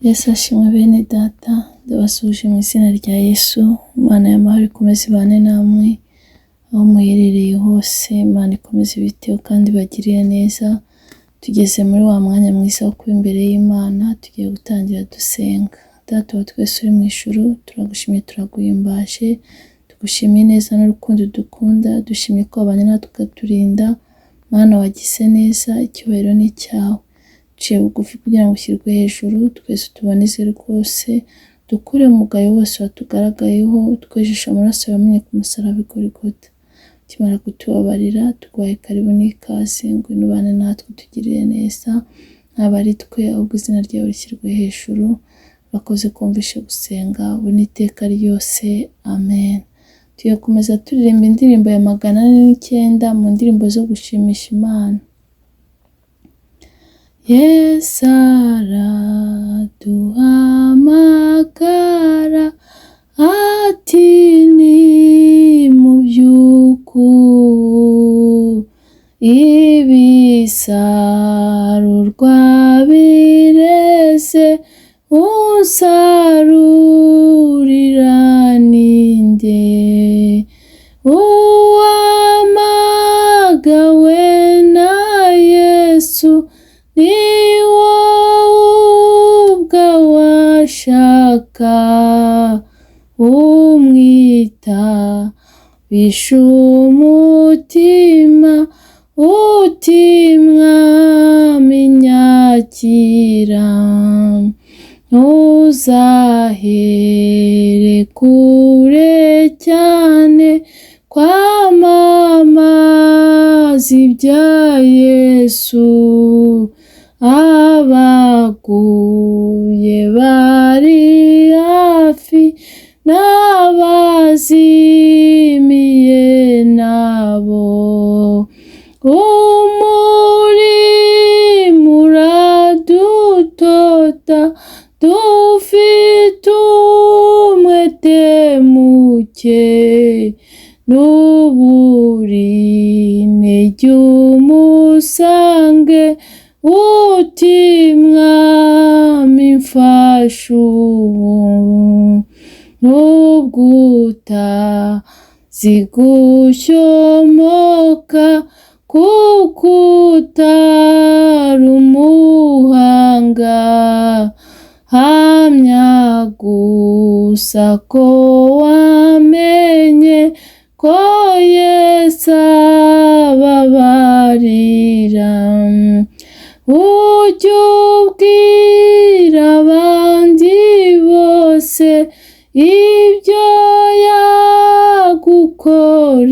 Yesu ashimwe bene data, ndabasuhuje mu izina rya Yesu, Imana y'amahoro ikomeze ibane namwe, aho muherereye hose, Imana ikomeze ibiteho kandi ibagirire neza, tugeze muri wa mwanya mwiza wo kuba imbere y'Imana, tugiye gutangira dusenga. Data wa twese uri mu ijuru, turagushimiye turaguhimbaje, tugushimiye neza n'urukundo dukunda, dushimiye ko wabanye natwe ukaturinda, Mana wagize neza, icyubahiro ni icyawe. Duciye bugufi kugira ngo ushyirwe hejuru, twese tuboneze rwose, dukure umugayo wose watugaragayeho, twejeshe amaraso yamenye ku musaraba i Golgotha. Ukimara kutubabarira, tuguhaye karibu n'ikaze, ngwino ubane natwe utugirire neza, ntabwo ari twe ahubwo izina ryawe rishyirwe hejuru, urakoze kumvishe gusenga, ubu n'iteka ryose, amen. Tugiye gukomeza turirimba indirimbo ya 409 mu ndirimbo zo gushimisha Imana. Yesu araduhamagara ati nimubyuku ibisarurwa bireze unsarurira ninde uwamagawe na Yesu ni wowe ubwawashaka umwita bisha umutima uti mwami nyakira ntuzahere kure cyane kwamamaza ibya Yesu abaguye bari hafi n'abazimiye nabo umurimo uradutota dufite umwete muke n'uburintege umusange uti mwami mfasha ubu nubwo utazi gushyomoka kuko utari umuhanga hamya gusa ko wamenye ko Yesu ababarira ujye ubwira abandi bose ibyo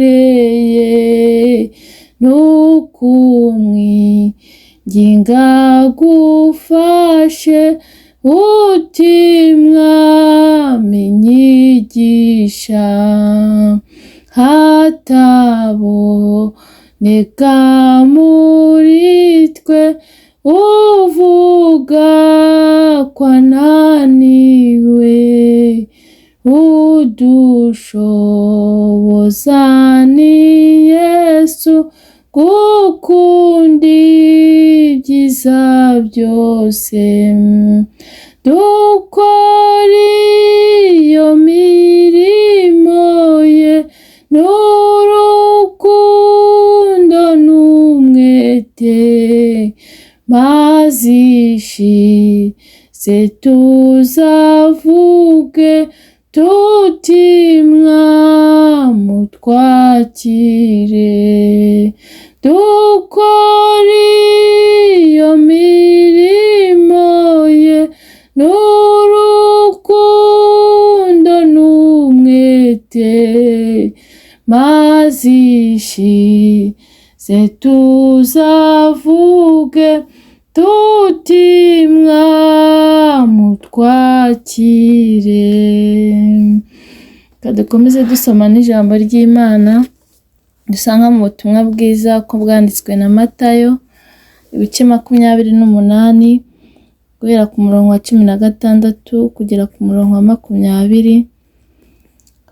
yagukoreye nukumwinginga agufashe uti mwami nyigisha hataboneka muri twe uvuga ko ananiwe udushoboza ni Yesu gukunda ibyiza byose dukora iyo mirimo ye n'urukundo n'umwete maze ishize tuzavuge tuti mwami utwakire dukora iyo mirimo ye n'urukundo n'umwete maze ishize tuzavuge tuti mwami utwakire. Reka dukomeze dusoma n'ijambo ry'Imana dusanga mu butumwa bwiza ko bwanditswe na Matayo ibice 28 guhera ku murongo wa 16 kugera ku murongo wa 20.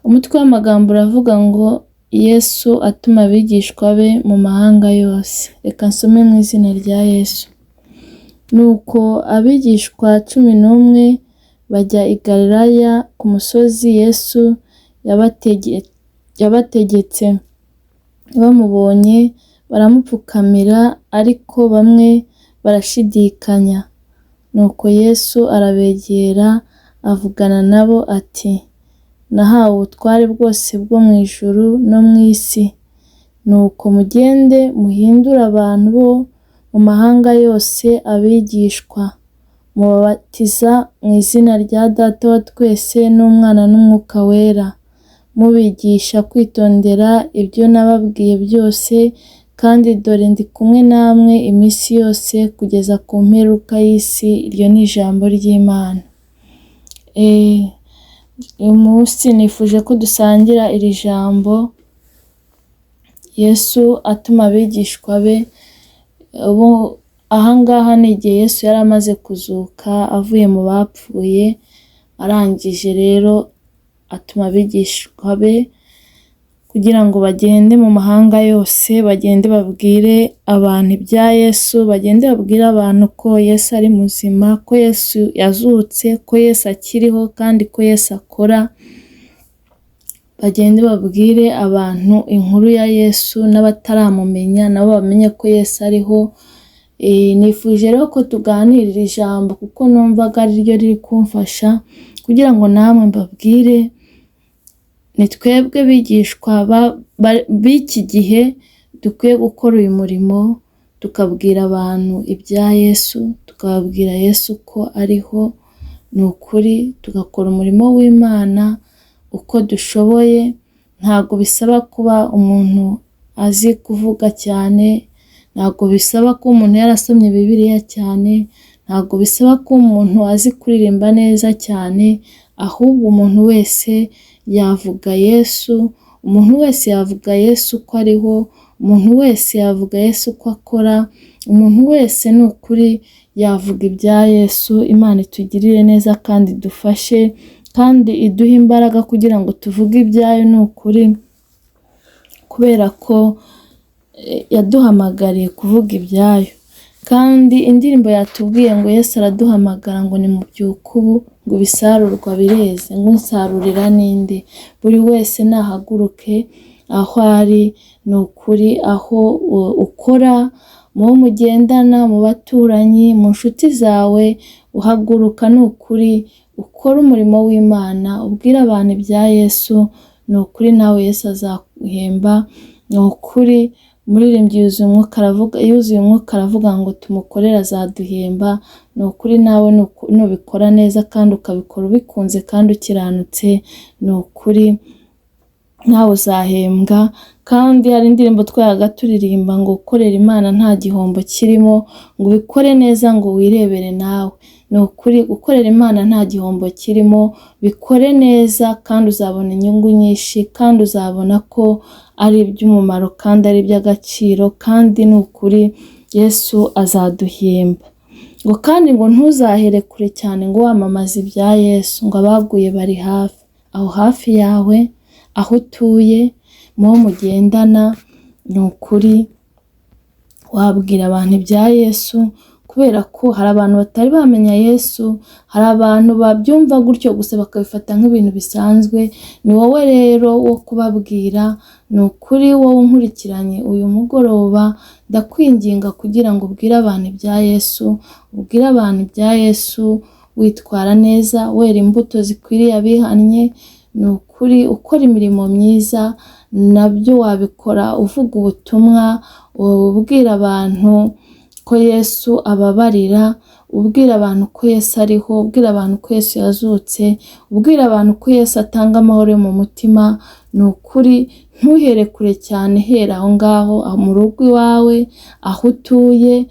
Umutwe w'amagambo uravuga ngo Yesu atuma abigishwa be mu mahanga yose. Reka nsome mu izina rya Yesu. Nuko abigishwa 11 bajya i Galilaya ku musozi Yesu yabategetse. Bamubonye baramupfukamira, ariko bamwe barashidikanya. Nuko Yesu arabegera avugana nabo ati: Nahawe ubutware bwose bwo mu ijuru no mu isi. Nuko mugende muhindure abantu bo mu mahanga yose abigishwa, mubabatiza mu izina rya Data wa twese n'Umwana n'Umwuka Wera, mubigisha kwitondera ibyo nababwiye byose, kandi dore ndi kumwe namwe iminsi yose kugeza ku mperuka y'isi. Iryo ni ijambo ry'Imana. Uyu munsi nifuje ko dusangira iri jambo. Yesu atuma abigishwa be. Ubu ahangaha ni igihe Yesu yari amaze kuzuka avuye mu bapfuye, arangije rero atuma abigishwa be kugira ngo bagende mu mahanga yose, bagende babwire abantu ibya Yesu, bagende babwire abantu ko Yesu ari muzima, ko Yesu yazutse, ko Yesu akiriho kandi ko Yesu akora. Bagende babwire abantu inkuru ya Yesu, n'abataramumenya nabo bamenye ko Yesu ariho. Nifuje rero ko tuganirira ijambo kuko numvaga ari ryo riri kumfasha kugira ngo namwe mbabwire. Ni twebwe bigishwa b'iki gihe dukwiye gukora uyu murimo, tukabwira abantu ibya Yesu, tukababwira Yesu ko ariho, ni ukuri tugakora umurimo w'Imana uko dushoboye. Ntabwo bisaba kuba umuntu azi kuvuga cyane, ntabwo bisaba ko umuntu yarasomye Bibiliya cyane, ntabwo bisaba ko umuntu azi kuririmba neza cyane, ahubwo umuntu wese yavuga Yesu, umuntu wese yavuga Yesu ko ariho, umuntu wese yavuga Yesu ko akora, umuntu wese ni ukuri yavuga ibya Yesu. Imana itugirire neza kandi idufashe kandi iduhe imbaraga kugira ngo tuvuge ibyayo, ni ukuri, kubera ko yaduhamagariye kuvuga ibyayo. Kandi indirimbo yatubwiye ngo Yesu araduhamagara ngo nimubyuke ubu, ngo ibisarurwa bireze, ngo unsarurira ninde? Buri wese nahaguruke aho ari, ni ukuri, aho ukora, mu bo mugendana, mu baturanyi, mu nshuti zawe, uhaguruka ni ukuri, ukore umurimo w'Imana, ubwire abantu ibya Yesu, ni ukuri nawe Yesu azaguhemba, ni ukuri. Umuririmbyi yuzuye umwuka aravuga ngo tumukorere azaduhemba, ni ukuri nawe nubikora neza kandi ukabikora ubikunze kandi ukiranutse, ni ukuri nawe uzahembwa. Kandi hari indirimbo twayaga turirimba ngo gukorera Imana nta gihombo kirimo, ngo ubikore neza ngo wirebere nawe. Ni ukuri gukorera Imana nta gihombo kirimo, bikore neza kandi uzabona inyungu nyinshi, kandi uzabona ko ari iby'umumaro kandi ari iby'agaciro, kandi ni ukuri Yesu azaduhemba. Ngo kandi ngo ntuzahere kure cyane ngo wamamaze ibya Yesu, ngo abaguye bari hafi, aho hafi yawe, aho utuye, mu bo mugendana, ni ukuri wabwira abantu ibya Yesu, kubera ko hari abantu batari bamenya Yesu, hari abantu babyumva gutyo gusa bakabifata nk'ibintu bisanzwe. Ni wowe rero wo kubabwira, ni ukuri wowe unkurikiranye uyu mugoroba, ndakwinginga kugira ngo ubwire abantu ibya Yesu, ubwire abantu ibya Yesu witwara neza, wera imbuto zikwiriye abihannye, ni ukuri ukora imirimo myiza, nabyo wabikora uvuga ubutumwa, ubwira abantu ko Yesu ababarira, ubwira abantu ko Yesu ariho, ubwira abantu ko Yesu yazutse, ubwira abantu ko Yesu atanga amahoro yo mu mutima. Ni ukuri ntuhere kure cyane, hera aho ngaho mu rugo iwawe, aho utuye,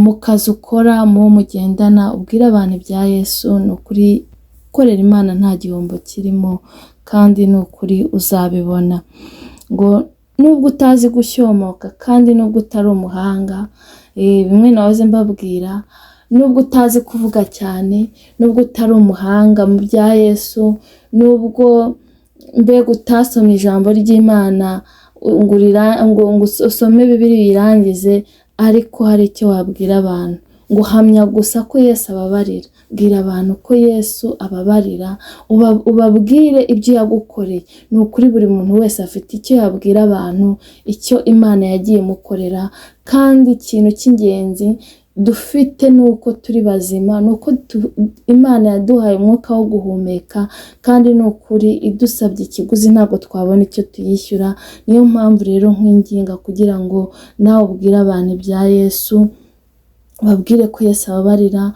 mu kazi ukora, mu bo mugendana, ubwire abantu ibya Yesu. Ni ukuri gukorera Imana nta gihombo kirimo, kandi ni ukuri uzabibona. Ngo nubwo utazi gushyomoka kandi nubwo utari umuhanga, bimwe nahoze mbabwira, nubwo utazi kuvuga cyane, nubwo utari umuhanga mu bya Yesu, nubwo mbega utasoma ijambo ry'Imana ngo usome Bibiliya uyirangize, ariko hari icyo wabwira abantu. ngo hamya gusa ko Yesu ababarira. Bwira abantu ko Yesu ababarira, ubabwire ibyo yagukoreye. Ni ukuri buri muntu wese afite icyo yabwira abantu, icyo Imana yagiye imukorera, kandi ikintu cy'ingenzi dufite ni uko turi bazima, ni uko Imana yaduhaye umwuka wo guhumeka, kandi ni ukuri idusabye ikiguzi ntabwo twabona icyo tuyishyura. Niyo mpamvu rero nkwinginga kugira ngo nawe ubwire abantu ibya Yesu, ubabwire ko Yesu ababarira,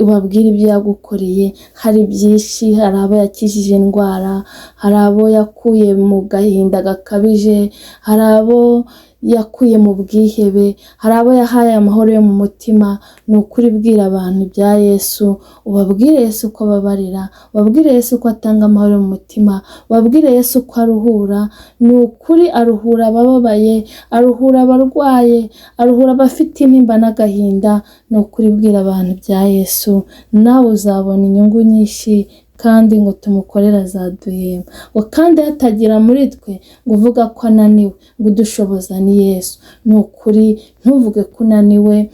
ubabwire ibyo yagukoreye. Hari byinshi, hari abo yakijije indwara, hari abo yakuye mu gahinda gakabije, hari abo yakuye mu bwihebe, hari abo yahaye amahoro yo mu mutima. Ni ukuri bwira abantu ibya Yesu, ubabwire Yesu ko ababarira, ubabwire Yesu ko atanga amahoro yo mu mutima, ubabwire Yesu ko aruhura. Ni ukuri aruhura abababaye, aruhura abarwaye, aruhura abafite intimba n'agahinda. Ni ukuri bwira abantu ibya Yesu, nawe uzabona inyungu nyinshi, kandi ngo tumukorere azaduhemba. Ngo kandi hatagira muri twe ngo uvuga ko ananiwe, ngo udushoboza ni Yesu. Ni ukuri ntuvuge ko unaniwe,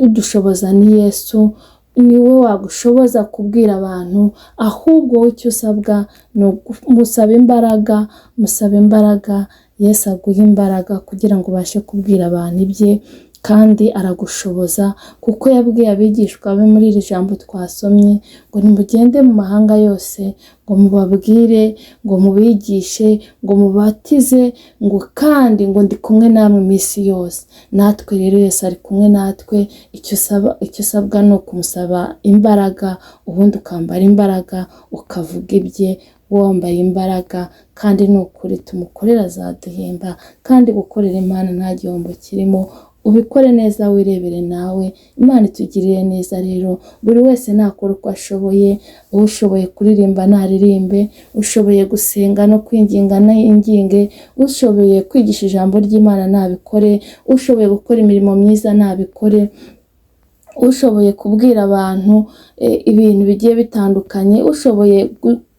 udushoboza ni Yesu, niwe wagushoboza kubwira abantu. Ahubwo wowe icyo usabwa ni umusaba imbaraga, musaba imbaraga, Yesu aguhe imbaraga kugira ngo ubashe kubwira abantu ibye, kandi aragushoboza, kuko yabwiye abigishwa be muri iri jambo twasomye ngo nimugende mu mahanga yose, ngo mubabwire, ngo mubigishe, ngo mubatize, ngo kandi ngo ndi kumwe namwe iminsi yose. Natwe rero Yesu ari kumwe natwe. Icyo usabwa ni ukumusaba imbaraga, ubundi ukambara imbaraga, ukavuga ibye wambaye imbaraga, kandi ni ukuri tumukorera azaduhemba, kandi gukorera Imana nta gihombo kirimo. Ubikore neza wirebere nawe, Imana itugirire neza. Rero buri wese nakora uko ashoboye, ushoboye kuririmba naririmbe, ushoboye gusenga no kwinginga niyinginge, ushoboye kwigisha ijambo ry'Imana nabikore, ushoboye gukora imirimo myiza nabikore, ushoboye kubwira abantu ibintu bigiye bitandukanye, ushoboye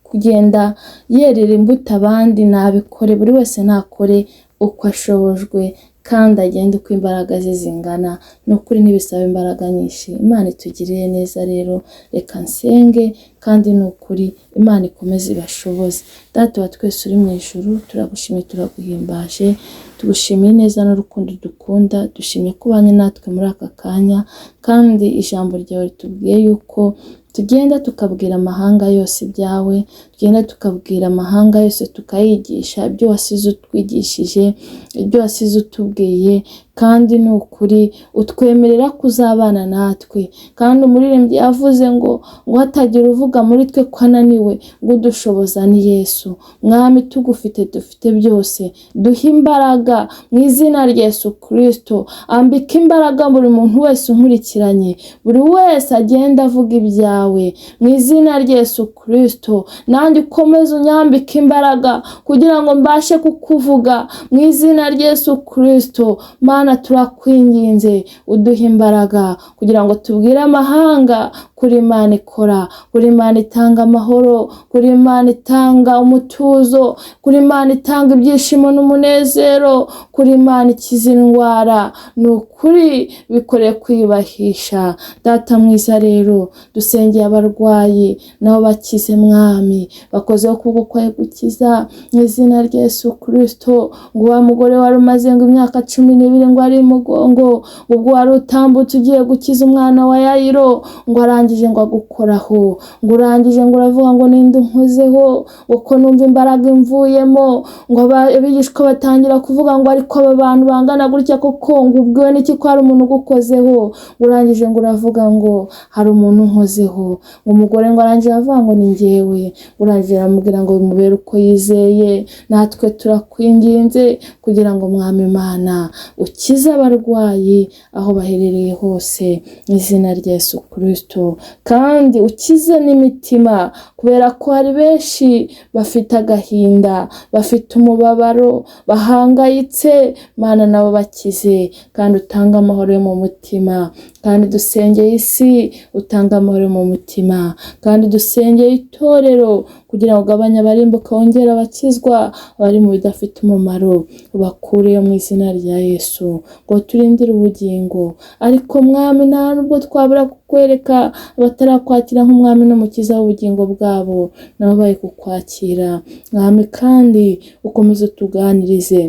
kugenda yerera imbuto abandi nabikore. Buri wese nakore uko ashobojwe kandi agende uko imbaraga ze zingana. Ni ukuri ntibisaba imbaraga nyinshi. Imana itugirire neza. Rero reka nsenge, kandi ni ukuri Imana ikomeze ibashoboze. Data wa twese uri mu ijuru, turagushimiye, turaguhimbaje, tugushimiye neza n'urukundo dukunda, dushimye ko ubanye natwe muri aka kanya, kandi ijambo ryawe ritubwiye yuko tugenda tukabwira amahanga yose ibyawe, tugenda tukabwira amahanga yose tukayigisha ibyo wasize utwigishije, ibyo wasize utubwiye, kandi ni ukuri utwemerera kuzabana natwe. Kandi umuririmbyi yavuze ngo hatagira uvuga muri twe ko ananiwe, ngo udushoboza ni Yesu. Mwami tugufite dufite byose, duhe imbaraga mu izina rya Yesu Kristo. Ambika imbaraga buri muntu wese unkurikiranye, buri wese agenda avuga ibyawe mu izina rya Yesu Kristo. Nanjye ukomeze unyambike imbaraga kugira ngo mbashe kukuvuga mu izina rya Yesu Kristo. Mana turakwinginze uduhe imbaraga kugira ngo tubwire amahanga kuri Imana ikora, kuri Imana itanga amahoro, kuri Imana itanga umutuzo, kuri Imana itanga ibyishimo n'umunezero, kuri Imana ikiza indwara. Ni ukuri bikoreye kwiyubahisha. Data mwiza rero dusengeye abarwayi nabo bakize Mwami, bakozeho ukuboko kwawe gukiza mu izina rya Yesu Kristo. Ngo wa mugore wari umaze ngo imyaka 12 ngo ari mugongo, ubwo wari utambutse ugiye gukiza umwana wa Yayiro, ngo arangije ngo agukoraho, ngo urangije ngo uravuga ngo ninde unkozeho, ngo ko numva imbaraga imvuyemo. Ngo abigishwa batangira kuvuga ngo ariko aba bantu bangana gutya koko, ngo ubwiwe n'iki ko hari umuntu ugukozeho? Ngo urangije ngo uravuga ngo hari umuntu unkozeho. Ngo umugore ngo arangije avuga ngo ni njyewe. Urangije aramubwira ngo bimubere uko yizeye. Natwe turakwinginze kugira ngo Mwami Imana ukize abarwayi aho baherereye hose mu izina rya Yesu Kristo, kandi ukize n'imitima, kubera ko hari benshi bafite agahinda, bafite umubabaro, bahangayitse. Mana nabo bakize, kandi utange amahoro yo mu mutima. Kandi dusengeye isi, utanga amahoro mu mutima. Kandi dusengeye itorero kugira ngo ugabanye abarimbuka, wongere abakizwa, abari mu bidafite umumaro ubakureyo mu izina rya Yesu, ngo turindire ubugingo. Ariko Mwami, nta nubwo twabura kukwereka abatarakwakira nk'umwami n'umukiza w'ubugingo bwabo, nabo bari kukwakira Mwami. Kandi ukomeze utuganirize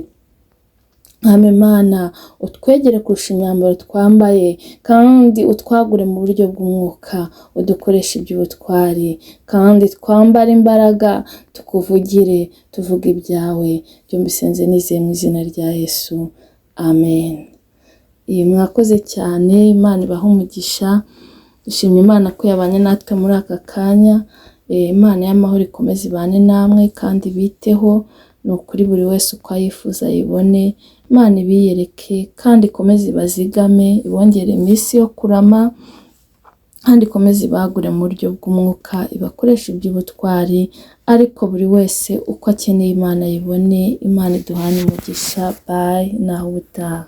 Mwami Imana, utwegere kurusha imyambaro twambaye, kandi utwagure mu buryo bw'umwuka, udukoreshe iby'ubutwari, kandi twambare imbaraga, tukuvugire, tuvuge ibyawe. Byo mbisenze nizeye mu izina rya Yesu, amen. Iyi mwakoze cyane, Imana ibahe umugisha. Dushimye Imana ko yabanye natwe muri aka kanya. Imana y'amahoro ikomeze ibane namwe kandi biteho, ni ukuri buri wese uko ayifuza ayibone. Imana ibiyereke kandi ikomeze ibazigame, ibongere iminsi yo kurama, kandi ikomeze ibagure mu buryo bw'umwuka, ibakoreshe iby'ubutwari, ariko buri wese uko akeneye Imana ayibone. Imana iduhane umugisha. Bye, naho ubutaha.